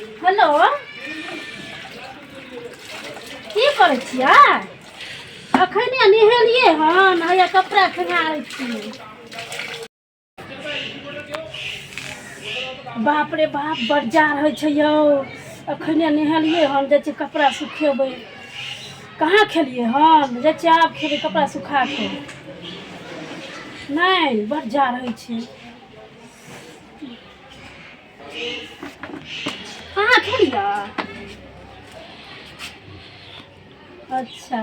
Hello, की करै छियै? अखने नहेलियै हन, हैया कपड़ा खंगारै छियै। बाप रे बाप, बड़ जाड़ होइ छै यौ। अखने नहेलियै हन, जाइ छियै कपड़ा सुखेबै। कहाँ खेलियै हन? जाइ छियै आब खेबै कपड़ा सुखा कऽ। नहि, बड़ जाड़ होइ छै। अहाँ खेलियै? अच्छा।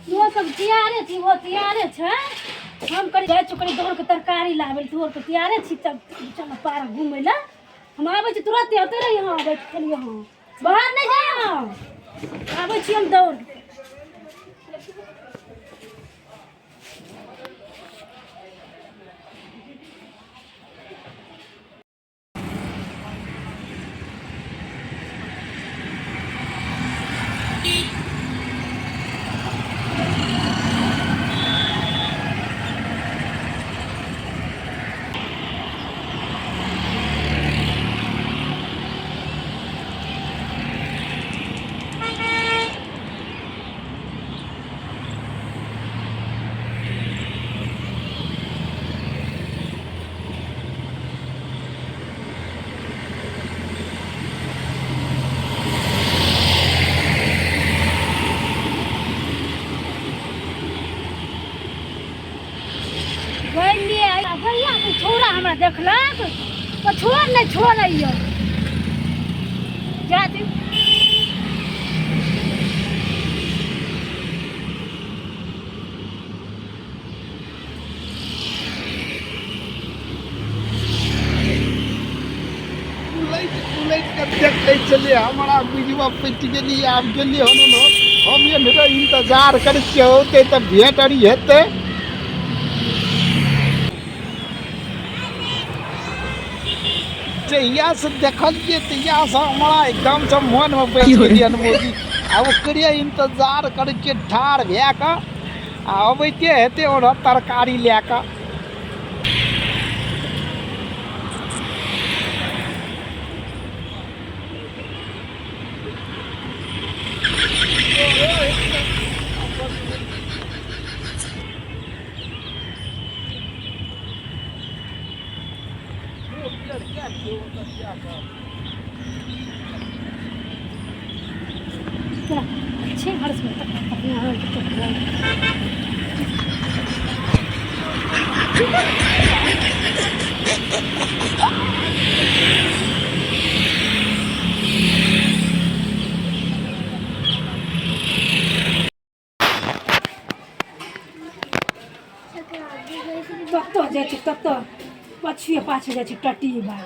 ओ सब तियारे छी, ओ तियारे छै। हम करी जाइ छी, करी दौड़ के तरकारी लाबै। तू के तियारे छी? तब चल पार्क घूमै लए। हम आबै छी तुरंत, होते रही। हाँ, बैठ खेलिए। हाँ, बाहर नहीं जाइए। हाँ, आबै छी हम दौड़। भैया छोड़ा हमरा देखलक तऽ छोड़ नहि छोड़ैया जा। उलटि उलटि कऽ देखै छलियै, हमरा बुझबऽ पटि गेलियै। आब गेलियै हन ओन्हो, हम एन्हरे इंतजार करै छियै, औतै तऽ भेंट अरी हेतै। जहियासँ देखलियै तहियासँ हमरा एकदमसँ मोनमे बसि गेलियै हन मौगी। आ ओकरे इंतजार करै छियै ठाढ़ भए कऽ, आ अबैते हेतै ओन्हर तरकारी लए कऽ। अच्छे हर्ष में तक अपने कतऽ जाइ छै, कतऽ पछुए पाछू जाइ छै टटी बा।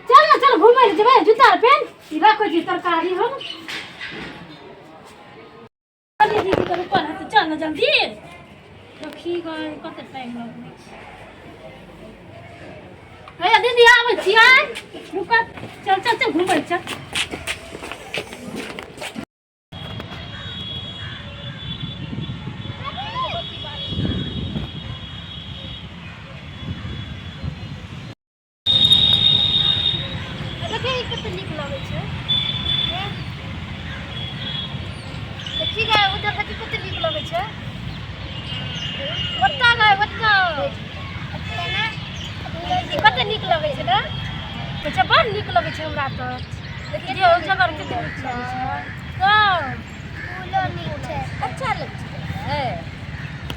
चल ने, चल घुमै लए जेबै। जूता आर पेन ई रखै छी तरकारी हम। दीदी के रुकल हेतै, चल ने जल्दी। देखी गए कते टाइम लगै छै। हे दीदी, आबै छियै, रुक। चल चल चल, घुमै चल। देखिए, ई कते नीक लगै छै। देखी गए, उधर देखी, कते नीक लगै छै। लगै छै ने? कहै छै बड़ नीक लगै छै हमरा तऽ। देखी जे जगह कते नीक लगै छै। सब फूलो नीक छै, अच्छा लगै छै।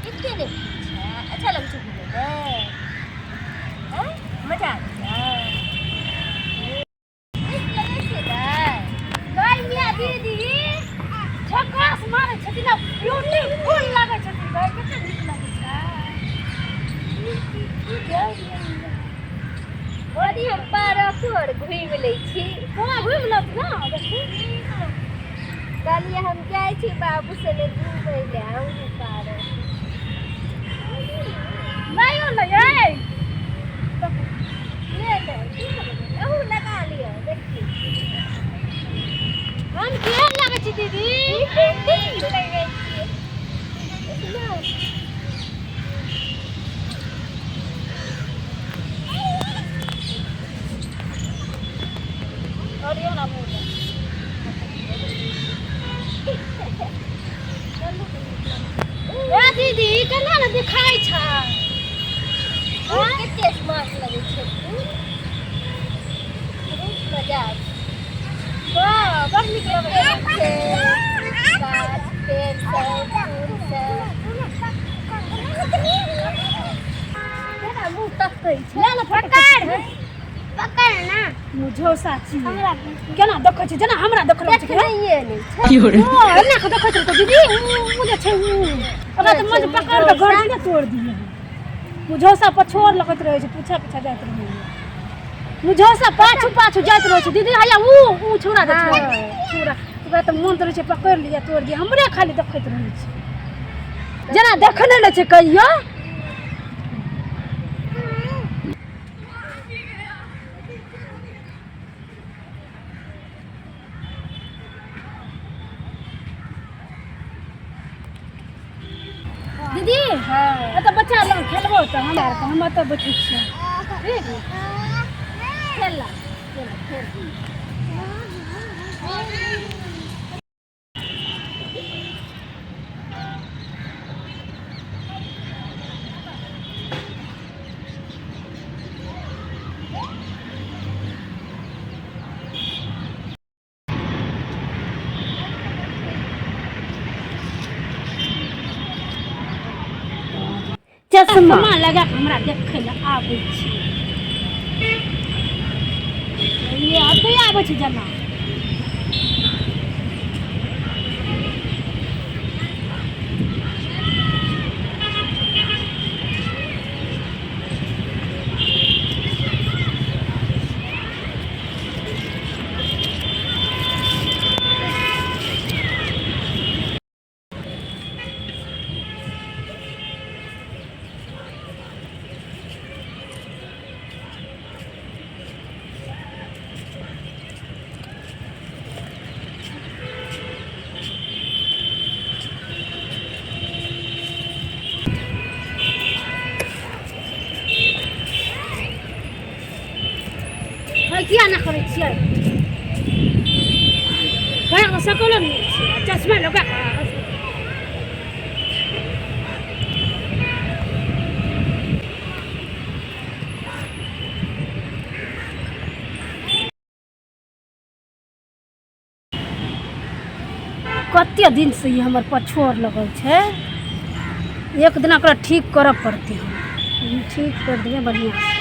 कते नीक छै, अच्छा लगै छै घूमैमे। हैं, मजा आबै छै। नीक लगै छै ने? गै मिया दीदी, झकास मारै छथिन आ ब्यूटीफुल लगै छथिन। गै, कते नीक लगै छै। गै मिया। अभी हम पार्को आर घुमि लै छी। बौआ घुमि लत ने, देखी। कहलियै हम जाइ छी बाबू सने घुमै लए, अहूँ पार्क। नहि होलै यै। ले ले, की करबै? अहूँ लगा लिअ, देखी। हम केहन लगै छी दीदी? नीक लगै छी। और यो ना मुँह। ए दीदी, केना ने देखाइ छै? कते स्मार्ट लगै छै फूल, बहुत मजा आबै छै। वाह, बड़ नीक लगै छै। गाछ पेड़ सब, फूल सब। केना मुँह तकै छै? ले ने फोटो। पकड़, पकड़ ना। मुझौसा छी। हमरा केना देखै छै, जेना हमरा देखल छै। देखनैये नहि छै। ओ एना के देखै छै तऽ दीदी, उ जे छै उ ओकरा तऽ मन पकड़ के गर्दने तोड़ दिए। मुझौसा पछोर लगैत रहै छै, पीछा पीछा जाइत रहै छै। मुझौसा पाछू पाछू जाइत रहै छै दीदी। हैया उ उ छौड़ा जे छै, छौड़ा, ओकरा तऽ मन तऽ रहै छै पकड़ि लिअ, तोड़ दिअ। हमरे खाली देखैत रहै छै, जेना देखने नहि छै कहियो। दीदी, एतऽ बच्चा लग खेलबो तऽ हमरा आरके, हम एतऽ बैठै छियै। ठीक, खेल खेल खेल। चश्मा लगा कऽ हमरा देखै लए आबै छै। ये अतै आबै छै जेना। है, किया ना करै छियै? कहाँ सकलो नहि छियै, चश्मा लगा कऽ। कते दिनसँ ई हमर पछोर लगल छै, एक दिना ओकरा ठीक करऽ पड़तै। हम ठीक कर देबै बढ़िआँसँ।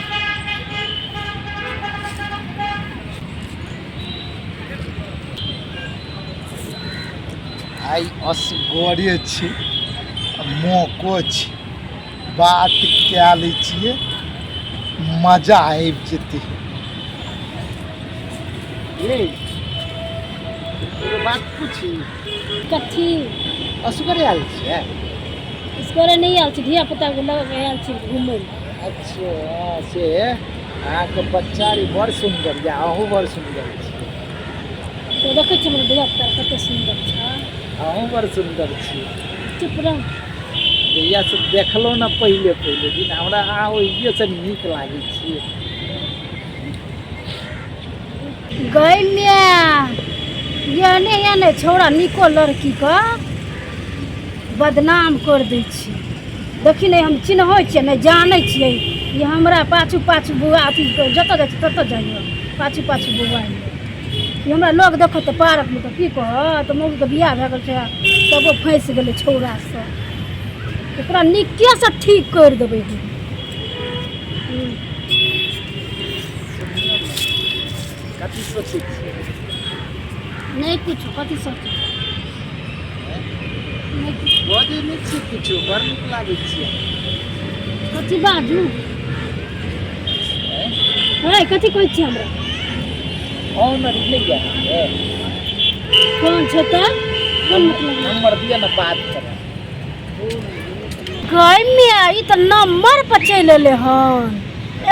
आइ असगरे छी, मौको छै, बात कए लै छियै, मजा आबि जेतै। ये एगो बात पूछी? कथी? असगरे आयल छियै? असगरे नहि आयल छी, धिया पुताके लऽ कऽ आयल छी घुमय लए। अच्छा, से अहाँके बच्चा आर बड़ सुन्दर यऽ, अहूँ बड़ सुन्दर छी। तो देखै छी हमर धिया पुता कते सुन्दर छै? अहूँ बड़ सुन्दर छी। चुप रह। जहिया से देखलहुँ ने पहिले पहिले दिन, हमरा अहाँ ओहिएसँ नीक लागै छी। गै माय, एहने एहने छौड़ा नीको लड़कीके बदनाम कर दै छै। देखी ने, हम चिन्है छियै नहि जानै छियै। ई हमरा पाछू पाछू बौआ अथी जतऽ जाइ छी ततऽ जाइए, पाछू पाछू बौआ। ई हमरा लोग देखत तऽ पार्कमे तऽ की कहत? मौगीके बियाह भए गेल छै, तबो फँसि गेलै छौड़ासँ। एकरा नीकेसँ ठीक करि देबै हम। कथी सोचै छियै? नहि किछो। कथी सोचै? नहि किछो। बजै नहि छियै किछो, बड़ नीक लागै छियै। कथी बाजू है? कथी कहै छियै हमरा? फोन आर नहि यऽ अहाँके? कोन छै तऽ कोन मतलब? नंबर दिअ ने, बात करब। गै माय, ई तऽ नम्बर पर चलि एलै हन।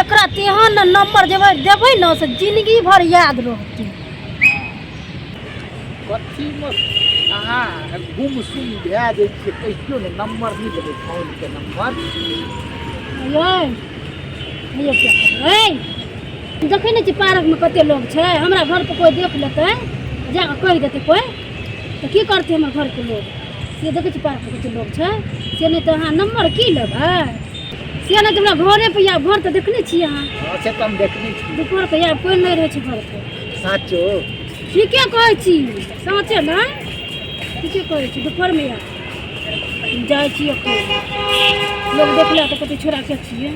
एकरा तेहन ने नम्बर देबै देबै ने से जिंदगी भर याद रहतै। कथीमे अहाँ गुम सुम भए जाइ छियै? कहियो ने नंबर नहि लेबै फोनके नंबर? यै हैया, क्या करबै? देखै नहि छी पार्कमे कते लोग छै? हमरा घर पर कोइ देख लेतै, जाकऽ कहि देतै कोइ, तऽ की करतै हमर घरके लोग? से देखै छी पार्कमे कते लोग छै से? नहि तऽ अहाँ नम्बर की लेबै से? नहि तऽ हमरा घरे पर आयब। घर तऽ देखने छियै अहाँ? हँ, से तऽ हम देखने छी। दुपहरके आयब, कोइ नहि रहै छै घर पर। साँचो? ठीके कहै छी, साँचे नहि, ठीके कहै छी। दुपहरमे आयब। हम जाइ छी एखन। लोग देखला तऽ कहतै छोड़ा के छियै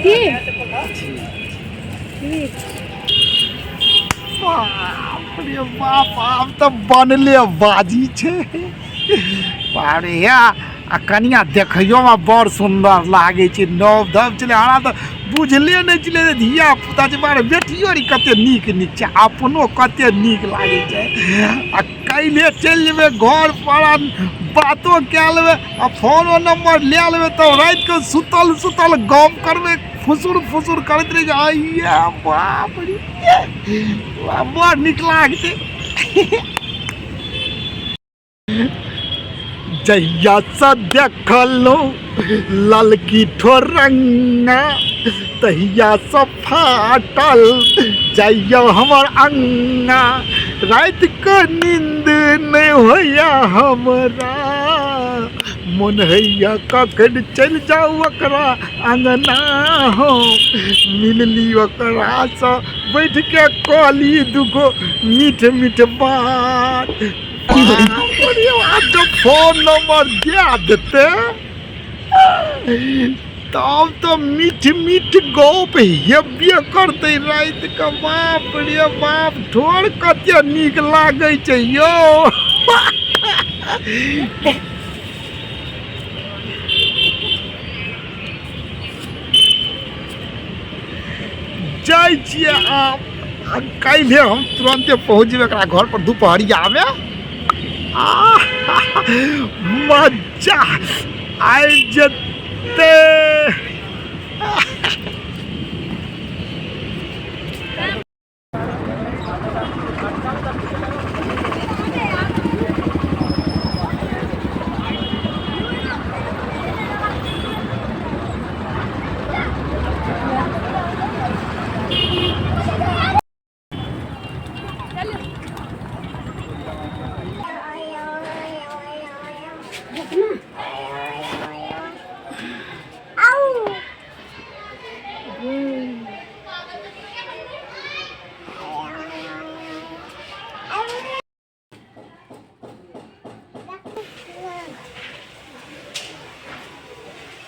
की। ठीक। बाप रे बाप, आब तऽ बनले बाजी छै। बाप रे, या आ कनिया देखैयोमे बड़ सुन्दर लागै छै। नव धव छलै, हमरा तऽ बुझले नहि छलै जे धिया पुता छै। बारे, बेटियो रे कते नीक नीक छै, अपनो कते नीक लागै छै। आ काल्हिए चलि जेबै घर पर आ बातो कए लेबै आ फोनो नंबर लए लेबै, तब रातिके सुतल सुतल गप करबै, फुसुर फुसुर करैत रहै छै। आइया बाप रे, बड़ नीक लागतै। जहियासँ देखलहुँ ललकी ठोरंगा, तहियासँ फाटल जाइया हमर अंगा। रातिके नींद नहि होइया हमरा, मोन होइया कखन चलि जाउ ओकरा अंगना हो, मिलली ओकरासँ, बैठ के कऽ ली दूगो मीठ मीठ बात। बाप रे बाप, जब फोन नंबर दे देते तब तऽ मीठ मीठ गप हेबे करतै राति के। बाप रे बाप, ठोर कते नीक लागै छै यौ। जाइ छियै आब आ काल्हि हम तुरन्ते पहुँच जेबै एकरा घर पर दुपहरियामे। आ मजा आबि जेतै।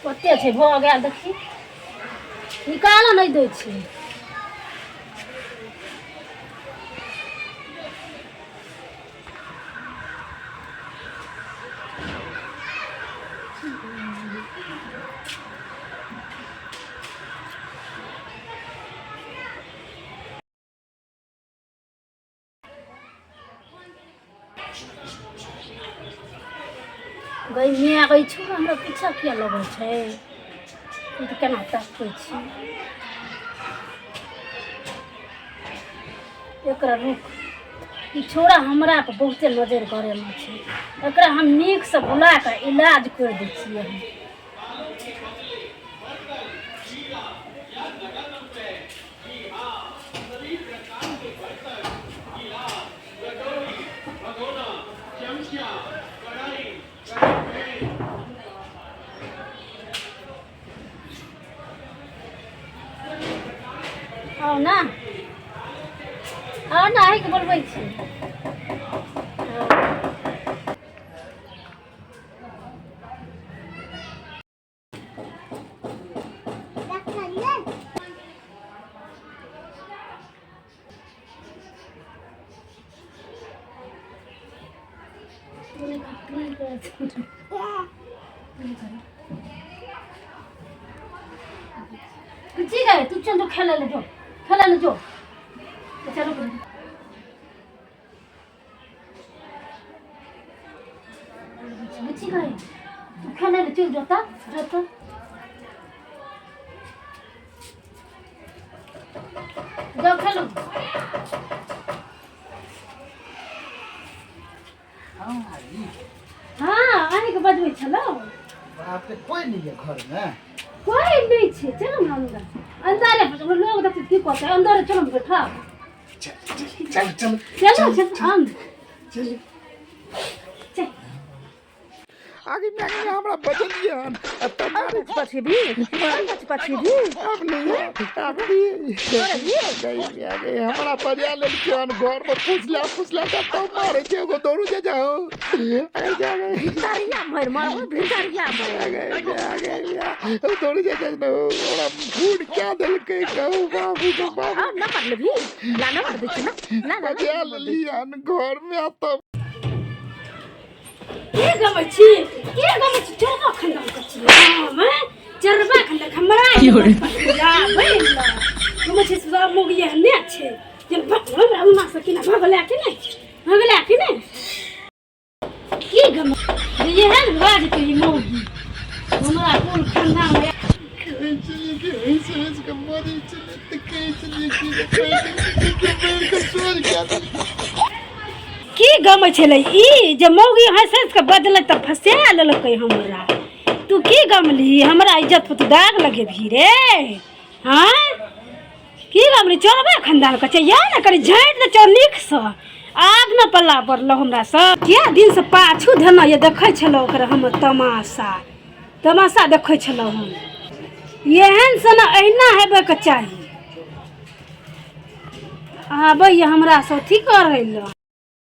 ओते छै, भऽ गेल। देखी, निकालऽ नहि दै छै। गै माय गै, छौ हमरा पीछा किया लगै छै? ई तऽ केना तकबै छी एकरा? रुक, ई छौड़ा हमरा पर बहुते नजरि गड़ेने छै। एकरा हम नीकसँ बुला कऽ इलाज करि दै छियै हम। आउ ने, आउ ने, अहीँके बोलबै छी। ठीक है, तू चल, जो खेले ले, जो खेले ले, जो चलो। बुच्ची गए, तू खेले ले, चल, जोता जोता, जाओ खेलो। हाँ, अहीँके बजबै छलहुँ। बाप रे, कोई नहीं है घर में? कोई नहि छै, चलू ने अन्दर। अन्दरे लोग देखतै की कहतै? अन्दरे चलू ने, बैठब। चल चल चल। चलू चल अन्दर। चल। चल। आगे में आगे हमरा बजलिए हन आ तब पछेबी पछेबी। अब नहीं, अब नहीं गई आगे, हमरा बजा लेलकै हन घर में। पूछला पूछला तब मारे छै। एगो दौड़ू जे जाओ आगे जा गए। भितरिया मर मर, भितरिया मर। आगे आगे आगे दौड़ू जे जा, हमरा फूड क्या देलकै? कहू बाबू के बाबू। आ न मर लेबी, ला न मर दै छी न, ला न। बजा लेली हन घर में आ तब के गबै छी? के गबै छी? चरबा खंडा के छी हम, चरबा खंडा हमरा आबै गबै छी। सब मोगी एहने छै जे हमरा उना से केना भगला कि नहि, भगला कि नहि? की गम एहन भऽ जेतै ई मौगी हमरा कुल खानदान में। कहै छलियै कि हँसि हँसि कऽ मरै छलियै तऽ कहै छलियै कि जे कहै छलियै कि मारि कऽ चोर कए देलकै। की गमै छलै ई जे मौगी हँसि हँसि कऽ बजलै तऽ फंसा लेलकै हमरा। तू की गमली? हमरा इज्जत पर तू दाग लगेबही रे? हाँ, की गमली? चोरबा खानदान के छै ने, कनि झाँटि दे चोर नीकसँ। आब ने पल्ला पड़लो हमरा सब। किया दिनसँ पाछू धेने ये देखै छलहुँ ओकर हम तमाशा, तमाशा देखै छलहुँ हम। एहन सन अहिना हेबैके चाही। आबैए हमरा से अथी करै लए,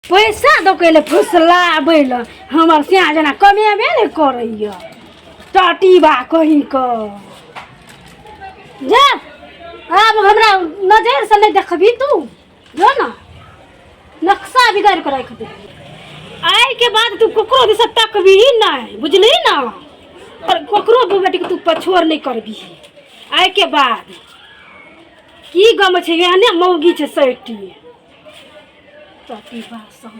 पैसा दऽ के फुसलाबै लए। हमर सिया जेना कमेबे नहि करैए, टटीबा कहीं कऽ जा। आब हमरा नजरिसँ नहि देखबही तू, जो ने, नक्शा बिगाड़ि कऽ राखि देबही। आइके बाद तू ककरो दिस तकबही नहि, बुझलिही ने? पर ककरो बेटीके तू पछोड़ नहि करबिही आइके बाद। की गम छै? एहने मौगी छै सैटी टटीबा सब।